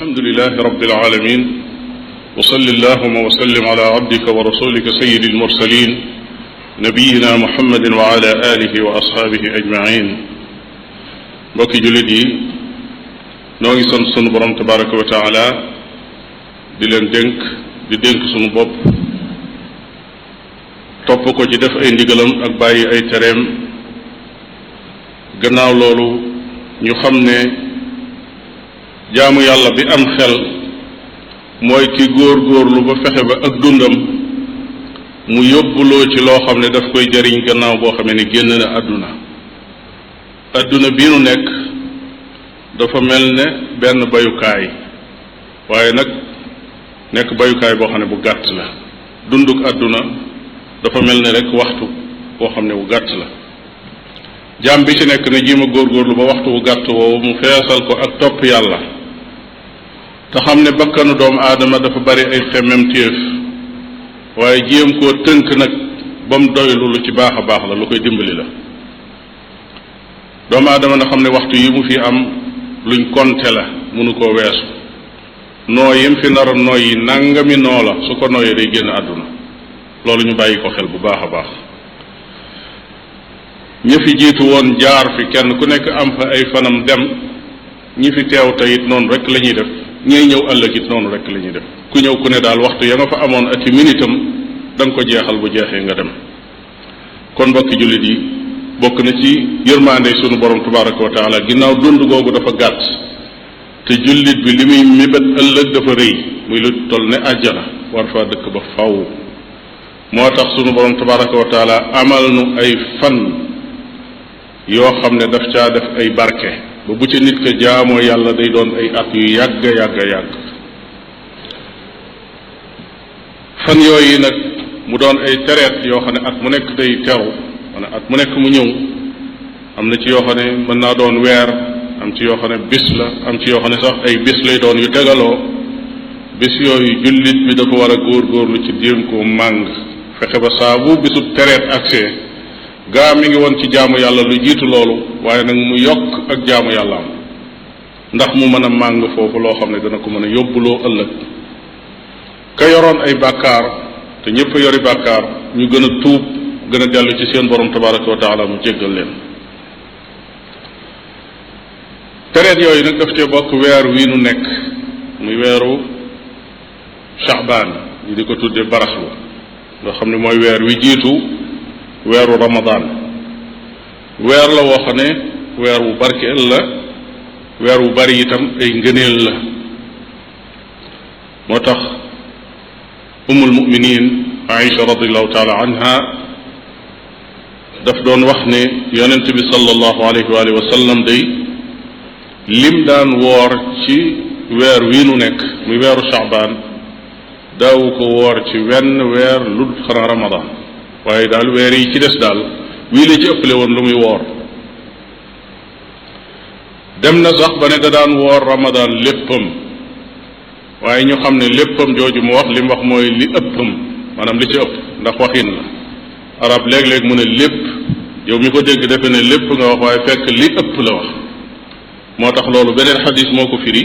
alhamdulilahi rabbil alamin wa salli allahuma wa sallim ala abdika wa rasulika sayyidi almursalin nabiyina muhammadin wa ala alihi wa ashaabihi ajmain mbokki jullit yi noo ngi sant sunu borom tabaraka wa taala di leen dénk sunu bopp topp ko ci def ay ndigalam ak bàyyi ay tereem gannaaw loolu ñu xam ne jaamu yàlla bi am xel mooy ki góor-góorlu ba fexe ba ak dundam mu yóbbuloo ci loo xam ne daf koy jariñ gannaaw boo xamee ne génn na àdduna bii nu nekk dafa mel ne benn bayukaay waaye nag nekk bayukaay boo xam ne bu gàtt la dunduk àdduna dafa mel ne rek waxtu boo xam ne bu gàtt la jaam bi ci nekk ne jéem a góorgóorlu ba waxtu bu gàtt woowu mu feesal ko ak topp yàlla te xam ne bakkanu doomu aadama dafa bari ay xemmemtéef waaye jéem koo tënk nag ba mu doylu lu ci baax a baax la lu koy dimbali la doomu aadama na xam ne waxtu yi mu fi am luñ konte la mënu koo weesu noo yim fi nar a nooyi nangami noo la su ko nooyee day génn àdduna loolu ñu bàyyi ko xel bu baax a baax ñi fi jiitu woon jaar fi kenn ku nekk am fa ay fanam dem ñi fi teew te it noonu rek la ñuy def ñiy ñëw ëllëg it noonu rek la ñuy def ku ñëw ku ne daal waxtu ya nga fa amoon ati minitam da nga ko jeexal bu jeexee nga dem kon mbokki jullit yi bokk na ci yërmaande sunu borom tabaraka wa taala ginnaaw dund googu dafa gàtt te jullit bi li muy mébét ëllëg dafa rëy muy lu toll ne àjjana war faa dëkk ba faw moo tax sunu borom tabaraka wa taala amal nu ay fan yoo xam ne daf caa def ay barke ba bu ci nit ka jaamoo yàlla day doon ay at yu yàgg fan yooyu nag mu doon ay tereet yoo xam ne at mu nekk day teru wala at mu nekk mu ñëw am na ci yoo xam ne mën naa doon weer am ci yoo xam ne bis la am ci yoo xam ne sax ay bis lay doon yu tegaloo bis yooyu jullit bi dafa war a góorgóorlu ci jéem koo màng fexe ba saa bu bisub tereet accès gaa mi ngi woon ci jaamu yàlla lu jiitu loolu waaye nag mu yokk ak jaamu yàlla am ndax mu mën a màng foofu loo xam ne dana ko mën a yóbbuloo ëllëg ka yoroon ay bàkkaar te ñëpp yori bàkkaar ñu gën a tuub gën a dellu ci seen borom tabaraka wa taala mu jéggal leen tereet yooyu nag daf cee bokk weer wii nu nekk muy weeru Sha'ban ñu di ko tuddee baraxlu nga xam ne mooy weer wi jiitu weeru Ramadan weer la woo xam ne weer wu barkeel la weer wu bari itam ay ngëneel la moo tax ummul muminin Aïcha radiallahu taala anha daf doon wax ne yonent bi sallallahu alayhi wa alihi wa sallam day lim daan woor ci weer wii nu nekk muy weeru Sha'ban daawu ko woor ci wenn weer lu xanaa Ramadan waaye daal weer yi ci des daal wii la ci ëppale woon lu muy woor dem na sax ba ne da daan woor Ramadan léppam waaye ñu xam ne léppam jooju mu wax li mu wax mooy li ëppam maanaam li ci ëpp ndax waxin la arab léeg-léeg mu ne lépp yow mi ko dégg defe ne lépp nga wax waaye fekk li ëpp la wax moo tax loolu beneen xadis moo ko firi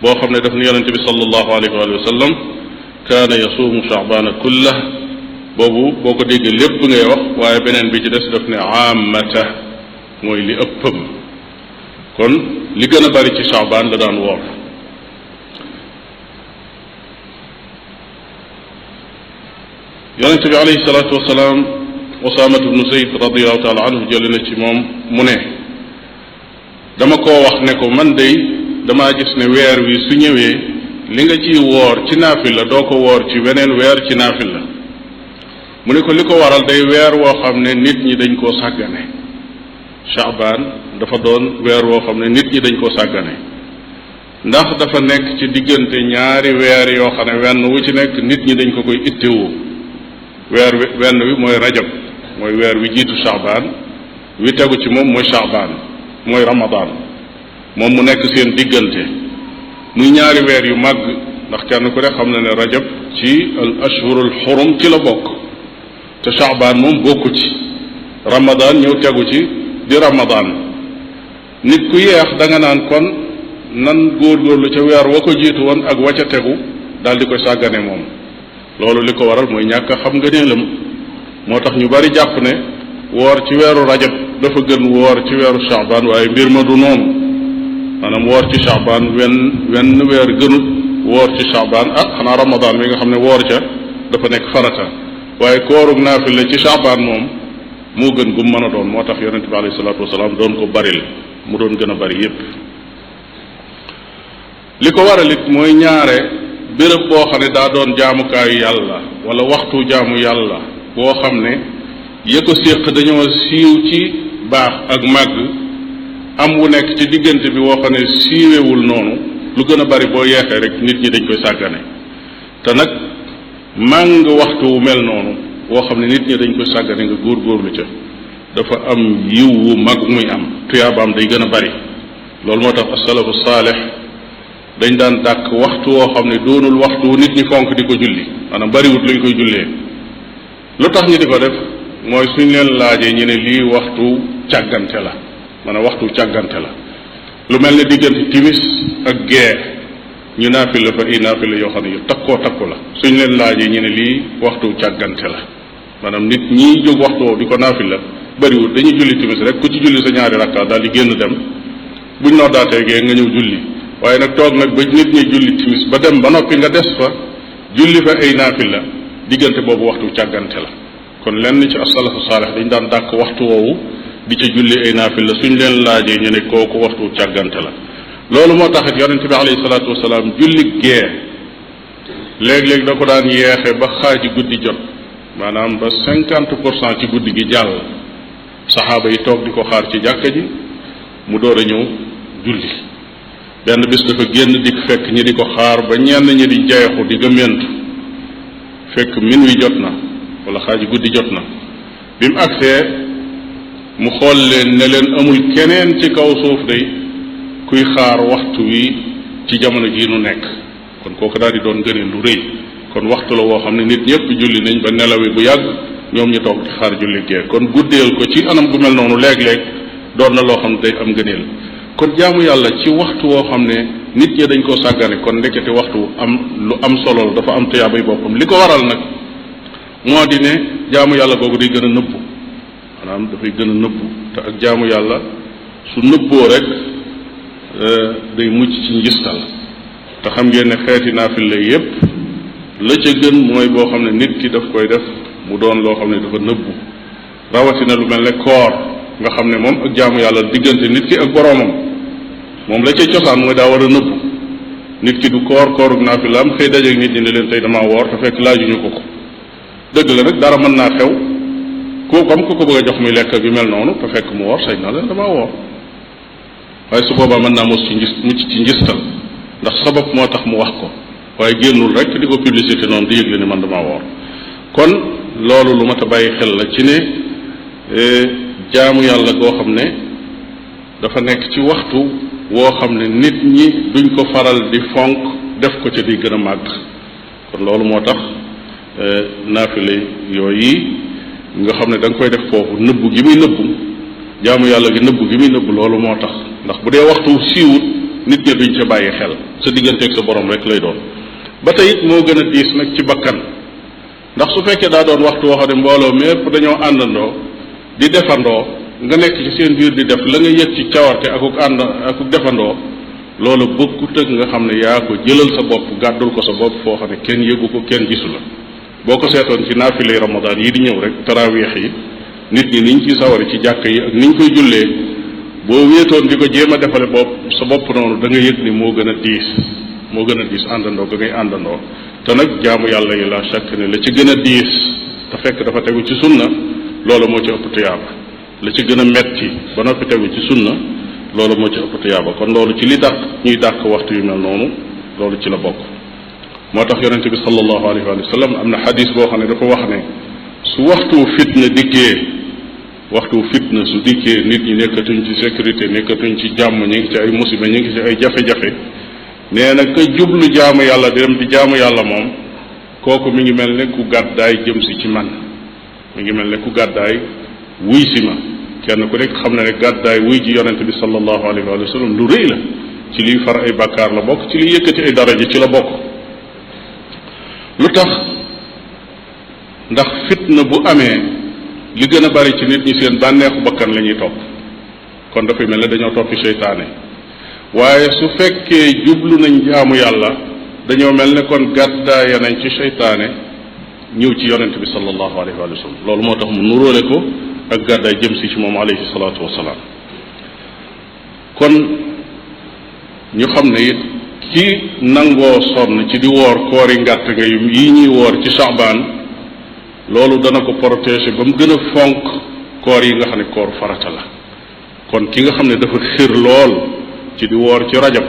boo xam ne daf ne yonente bi sallallahu alayhi wa sallam kaana yasuumu Sha'bana kullah boobu boo ko déggee lépp ngay wax waaye beneen bi ci des daf ne aamata mooy li ëppam kon li gën a bari ci Sha'ban la daan woor yonente bi alayhi salaatu wasalaam Usaamatu bnu Zayd radiallahu taala anhu jële na ci moom mu ne dama koo wax ne ko man day damaa gis ne weer wi su ñëwee li nga ciy woor ci naafil la doo ko woor ci weneen weer ci naafil la mu ne ko li ko waral day weer woo xam ne nit ñi dañ koo sàggane Sha'ban dafa doon weer woo xam ne nit ñi dañ koo sàggane ndax dafa nekk ci diggante ñaari weer yoo xam ne wenn wu ci nekk nit ñi dañ ko koy ittewoo weer wi wenn wi mooy rajab mooy weer wi jiitu Sha'ban wi tegu ci moom mooy Sha'ban mooy Ramadan moom mu nekk seen diggante muy ñaari weer yu màgg ndax kenn ku ne xam na ne rajab ci al ashhurul xurum ci la bokk te Sha'ban moom bokku ci Ramadan ñëw tegu ci di Ramadan nit ku yeex da nga naan kon nan góorgóorlu ca weer wa ko jiitu woon ak wa ca tegu daal di koy sàggane moom. loolu li ko waral mooy ñàkk a xam ngëneelam moo tax ñu bari jàpp ne woor ci weeru rajab dafa gën woor ci weeru Sha'ban waaye mbir ma du noonu. maanaam woor ci Sha'ban wenn weer gënut woor ci Sha'ban xanaa Ramadan mi nga xam ne woor ca dafa nekk farata waaye koorug naafila ci Sha'ban moom moo gën gum mën a doon moo tax yonente bi alayhi salaatu wasalaam doon ko baril mu doon gën a bari yépp. li ko waral it mooy ñaare béréb boo xam ne daa doon jaamukaayu yàlla wala waxtu jaamu yàlla boo xam ne ya ko séq dañoo siiw ci baax ak màgg am wu nekk ci diggante bi woo xam ne siiwewul noonu lu gën a bari boo yeexee rek nit ñi dañ koy sàggane te nag màng waxtu wu mel noonu woo xam ne nit ñi dañ koy sàggane nga góorgóorlu ca dafa am yiw wu mag muy am tuyaabaam day gën a bari. loolu moo tax asalafu saalix dañ daan dàkk waxtu woo xam ne doonul waxtu wu nit ñi fonk di ko julli maanaam bariwut luñ koy jullee lu tax ñu di ko def mooy suñ leen laajee ñu ne lii waxtu càggante la maanaam waxtu càggante la lu mel ne diggante timis ak gee ñu naafila fa i naafila yoo xam ne yu takkoo takku la suñ leen laajee ñu ne lii waxtu càggante la maanaam nit ñiy jóg waxtu woowu di ko naafila bariwut dañuy julli timis rek ku ci julli sa ñaari rakka daal di génn dem buñ noddaatee gee nga ñëw julli waaye nag toog nag ba nit ñi julli timis ba dem ba noppi nga des fa julli fa ay naafila diggante boobu waxtu càggante la kon lenn ci as-salafu saalih dañ daan dàkk waxtu woowu di ca julli ay naafila suñ leen laajee ñu ne kooku waxtu càggante la. loolu moo tax it yonente bi alayhi salaatu wasalaam julli gee léeg-léeg da ko daan yeexe ba xaaji guddi jot maanaam ba 50% ci guddi gi jàll saxaaba yi toog di ko xaar ci jàkka ji mu door a ñëw julli. benn bis dafa génn dikk fekk ñi di ko xaar ba ñenn ñi di jeexu di gëmmentu fekk minuit jot na wala xaaji guddi jot na bi mu agsee mu xool leen ne leen amul keneen ci kaw suuf day kuy xaar waxtu wi ci jamono jii nu nekk kon kooku daal di doon gëneel lu rëy kon waxtu la woo xam ne nit ñëpp julli nañ ba nelawi bu yàgg ñoom ñu toog di xaar julli gee kon guddeel ko ci anam gu mel noonu léeg-léeg doon na loo xam ne day am gëneel kon jaamu yàlla ci waxtu woo xam ne nit ñi dañ koo sàggane kon ndekete waxtu am lu am solo la dafa am tuyaabay boppam li ko waral nag moo di ne jaamu yàlla googu day gën a nëbbu maanaam dafay gën a nëbbu te ak jaamu yàlla su nëbboo rek day mucc ci njistal te xam ngeen ne xeeti naafila yépp la ca gën mooy boo xam ne nit ki daf koy def mu doon loo xam ne dafa nëbbu rawatina lu mel ne koor nga xam ne moom ak jaamu yàlla diggante nit ki ak boroomam moom la cay cosaan mooy daa war a nëbbu nit ki du koorug naafilaam xëy dajeeg nit ñi ne leen tey damaa woor te fekk laajuñu ko dëgg la rek dara mën naa xew ku comme ku ko bëgg a jox muy lekk ak yu mel noonu te fekk mu woor sañ na leen damaa woor waaye su boobaa mën naa mucc ci njistal ndax sabab moo tax mu wax ko waaye génnul rek di ko publicité noonu di yëgle ne man damaa woor kon loolu lu mat a bàyyi xel la ci ne jaamu yàlla goo xam ne dafa nekk ci waxtu woo xam ne nit ñi duñ ko faral di fonk def ko ca di gën a màgg kon loolu moo tax naafile yooyu nga xam ne da nga koy def foofu nëbbu gi muy nëbbu jaamu yàlla gi nëbbu gi muy nëbbu loolu moo tax ndax bu dee waxtu siiwut nit ñi duñ ca bàyyi xel sa digganteeg sa borom rek lay doon ba tey it moo gën a diis nag ci bakkan ndax su fekkee daa doon waxtu woo xam ne mbooloo mépp dañoo àndandoo di defandoo nga nekk ci seen biir di def la nga yëg ci cawarte akuk defandoo loolu bokkut ak nga xam ne yaa ko jëlal sa bopp gàddul ko sa bopp foo xam ne kenn yëgu ko kenn gisu la boo ko seetoon ci naafilay ramadan yi di ñëw rek taraweex yi nit ñi niñ ciy sawari ci jàkk yi ak niñ koy jullee boo wéetoon di ko jéem a defale bopp sa bopp noonu da nga yëg ni moo gën a diis àndandoo ga ngay àndandoo te nag jaamu yàlla yi la chaque ne la ci gën a diis te fekk dafa tegu ci sunna loolu moo ci ëpp tuyaaba la ci gën a metti ba noppi tegu ci sunna loolu moo ci ëpp tuyaaba kon loolu ci li dàq ñuy dàq waxtu yu mel noonu loolu ci la bokk moo tax yonente bi sallallahu alayhi wa sallam am na xadis boo xam ne dafa wax ne su waxtu fitna su dikkee nit ñi nekkatuñ ci sécurité nekkatuñ ci jàmm ñu ngi ci ay musiba ñu ngi ci ay jafe-jafe nee na ka jublu jaamu yàlla di dem di jaamu yàlla moom kooku mi ngi mel ne ku gàddaay jëm si ci man mi ngi mel ne ku gàddaay wuy si ma kenn ku nekk xam na ne gàddaay wuy ji yonente bi sallallahu alayhi wa sallam lu rëy la ci liy far ay bàkkaar la bokk, ci liy yëkkati ay daraja ci la bokk. lu tax? ndax fitna bu amee li gën a bari ci nit ñi seen bànneexu bakkan la ñuy topp, kon dafay mel ne dañoo toppi seytaane. waaye su fekkee jublu nañ jaamu yàlla dañoo mel ne kon gàddaaya nañ ci seytaane ñëw ci yonent bi sallallahu alayhi wa sallam. loolu moo tax mu nuróole ko ak gàddaay jëm si ci moom alayhi salaatu wasalaam. kon ñu xam ne it ki nangoo sonn ci di woor koori ngàtt nga yi ñuy woor ci Sha'baan loolu dana ko protéger ba mu gën a fonk koor yi nga xam ne koor farata la. kon ki nga xam ne dafa xir lool ci di woor ci rajab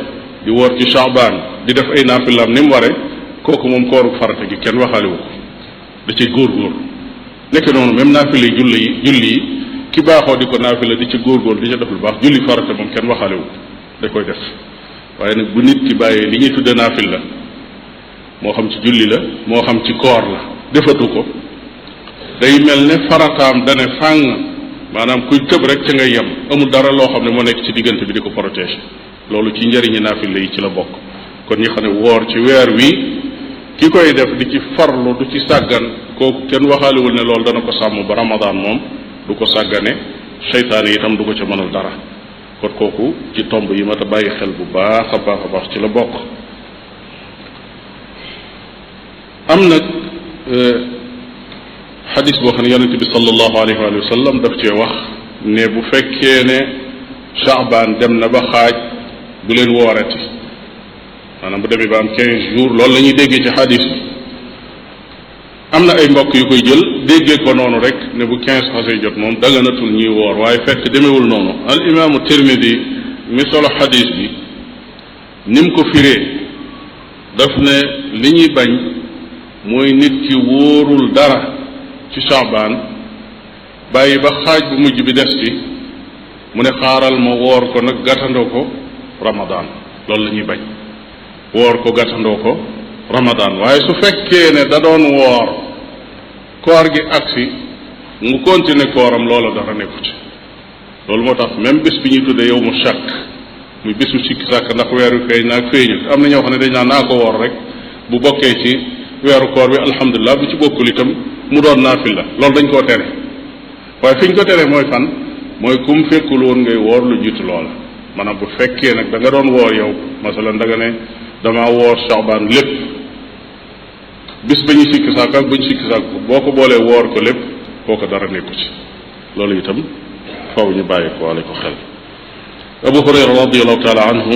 di woor ci Sha'baan di def ay naafilaam ni mu ware, kooku moom kooru farata gi kenn waxaalewu ko, da cay góorgóor. nekk noonu même naafila yi julli yi ki baaxoo di ko naafila di ci góorgóor di ca def lu baax, julli farata moom kenn waxaalewu ko, da koy def. waaye nag bu nit ki bàyyee li ñuy tudde naafila moo xam ci julli la moo xam ci koor la defatu ko, day mel ne farataam dane fàng, maanaam kuy tëb rek ca ngay yem, amul dara loo xam ne moo nekk ci diggante bi di ko protéger. loolu ci njëriñi naafila yi ci la bokk. kon ñi xam ne woor ci weer wi ki koy def di ci farlu du ci sàggan, kooku kenn waxaalewul ne loolu dana ko sàmm ba Ramadan moom du ko sàggane, seytaane itam du ko ca mënal dara. kon kooku ci tomb yi mat a bàyyi xel bu baax a baax ci la bokk. am nag xadis boo xam ne yonente bi sallallahu alayhi wa sallam daf cee wax ne bu fekkee ne Sha'baan dem na ba xaaj bu leen woorati, maanaam bu demee ba am 15 jours, loolu la ñuy déggee ci xadis bi. am na ay mbokk yu koy jël déggee ko noonu rek ne bu 15 xasee jot moom daganatul ñuy woor, waaye fekk demewul noonu. al imaamu Tirmidi mi solo xadis bi ni mu ko firee daf ne li ñuy bañ mooy nit ki wóorul dara ci Sha'baan bàyyi ba xaaj bu mujj bi des ci mu ne xaaral ma woor ko nag gàttandoo ko Ramadan. loolu la ñuy bañ, woor ko gàttandoo ko Ramadan. waaye su fekkee ne da doon woor koor gi agsi mu continuer kooram, loola dara nekku ci. loolu moo tax même bés bi ñuy tuddee yawmu shakk, muy bésu sikki sàkk ndax weer wi feeñ naag feeñut, am na ñoo xam ne dañ naan naa ko woor rek, bu bokkee ci weeru koor bi alhamdulilah, bu ci bokkul itam mu doon naafila. loolu dañ koo tere. waaye fi ñu ko tere mooy fan? mooy kum fekkul woon ngay woor lu jiitu loola. maanaam bu fekkee nag da nga doon woor yow, masalan da nga ne damaa woor Sha'baan lépp, bis ba ñu sikki sàkk ak bu ñu sikki sàkk boo ko boolee woor ko lépp, kooko dara nekku ci. loolu itam faw ñu bàyyi ko wale ko xel. Abu Hurayra radiallahu taala anhu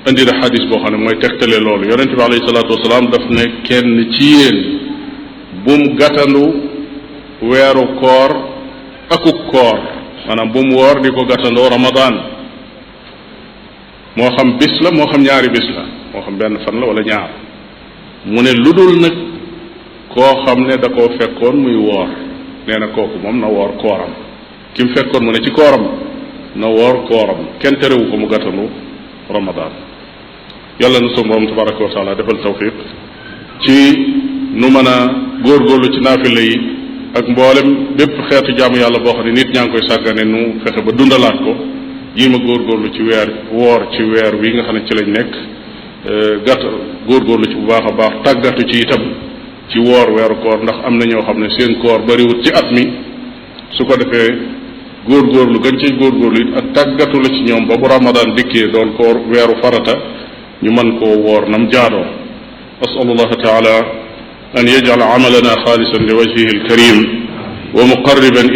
indi na xadis boo xam ne mooy tegtale loolu. yonente bi alayhi salaatu wasalaam daf ne kenn ci yéen bum gàttandu weeru koor akuk koor, maanaam bu mu woor di ko gàttandoo Ramadan, moo xam bis la moo xam ñaari bis la, moo xam benn fan la wala ñaar. mu ne lu dul nag koo xam ne da koo fekkoon muy woor, nee na kooku moom na woor kooram. ki mu fekkoon mu ne ci kooram na woor kooram, kenn terewu ko mu gàttandu Ramadan. yàlla na sunu borom tabaraka wa taala defal tawfiq ci nu mën a góorgóorlu ci naafila yi ak mboolem bépp xeetu jaamu yàlla boo xam ne nit ñaa ngi koy sàggane, nu fexe ba dundalaat ko. jiima góorgóorlu ci woor ci weer wi nga xam ne ci lañ nekk, góorgóorlu ci bu baax a baax, tàggatu ci itam ci woor weeru koor, ndax am na ñoo xam ne seen koor bariwut ci at mi. su ko defee góorgóorlu gañ cay góorgóorlu it ak tàggatu la ci ñoom ba bu Ramadan dikkee doon koor weeru farata ñu mën koo woor nam jaadoo. asalullaha taala an yaj'ala amalana xaalisan li wajhihi alkarim wa muqarriban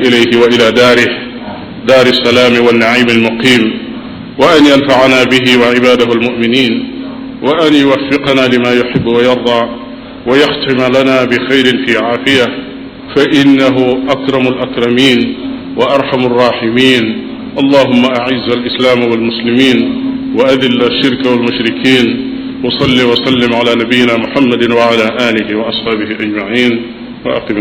ilayhi wa ila daari salaami wannaimi almuqim, wa an yanfacana bihi wa cibadahu almuminin, wa an yuwaffiqana lima yuxibu wa yarda, wa yaxtima lana bi xayrin fi caafiya, fa innahu akramu alakramin wa arxamu alraximin. allahuma aciz alislaama walmuslimin wa adil alshirka walmushrikin, wa salli wa sallim ala nabiyina muhammadin wa ala alihi wa ashabihi ajmacin wa aqim